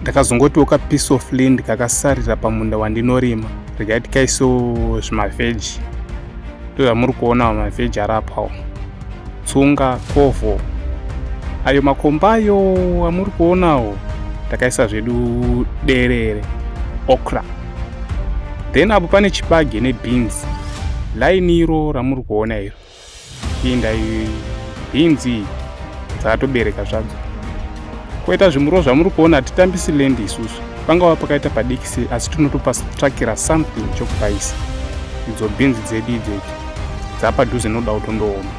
Ndakazongotiwo ka piece of land kakasarira pamunda wandinorima, regai tikaisewo zvimavheji. Ndozvamuri kuonawo, mavheji ari apawo, tsunga, kovho, ayo makomba ayo amuri kuonawo. Takaisa zvedu derere, okra. Then apo pane chibage nebeans. Line iro ramuri kuona iro, pinda beans dzakatobereka zvadzo. Koita zvimuriwo zvamuri kuona. Hatitambisi land isusu, pangava pakaita padiki sei, asi tinotopatsvakira something chokupaisa. Idzo beans dzedu idzedu dzapadhuze noda kutondooma,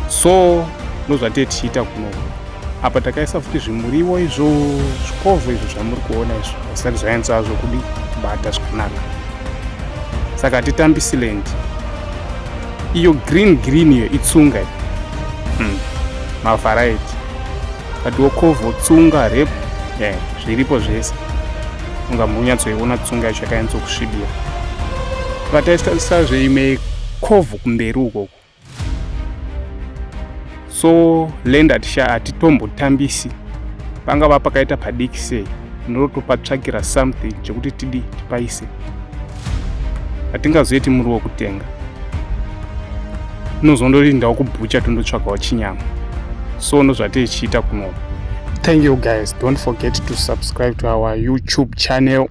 so ndozvatee tichiita kunoku. Apa takaisa futi zvimuriwo izvo, zvikovho izvo zvamuri kuona izvo, zvisati zvanyatsa zvokudi kubata zvakanaka. Saka hatitambisi land. Iyo green green iyo itsunga mavariety katiwo kovho, tsunga, rape, yeah, zviripo zvese. Unga munyatsoiona tsunga yacho yakanyatsokusvibira. Vataisazve imwe kovho kumberi ukoko. So land hatitombotambisi, pangava pakaita padiki sei, tinotopatsvakira something chekuti tidi tipaise. Hatingazoiti muriwo kutenga, tinozondorindawo kubhucha, tondotsvagawo chinyama. So ndozvatichiita kunoku. Thank you guys, don't forget to subscribe to our YouTube channel.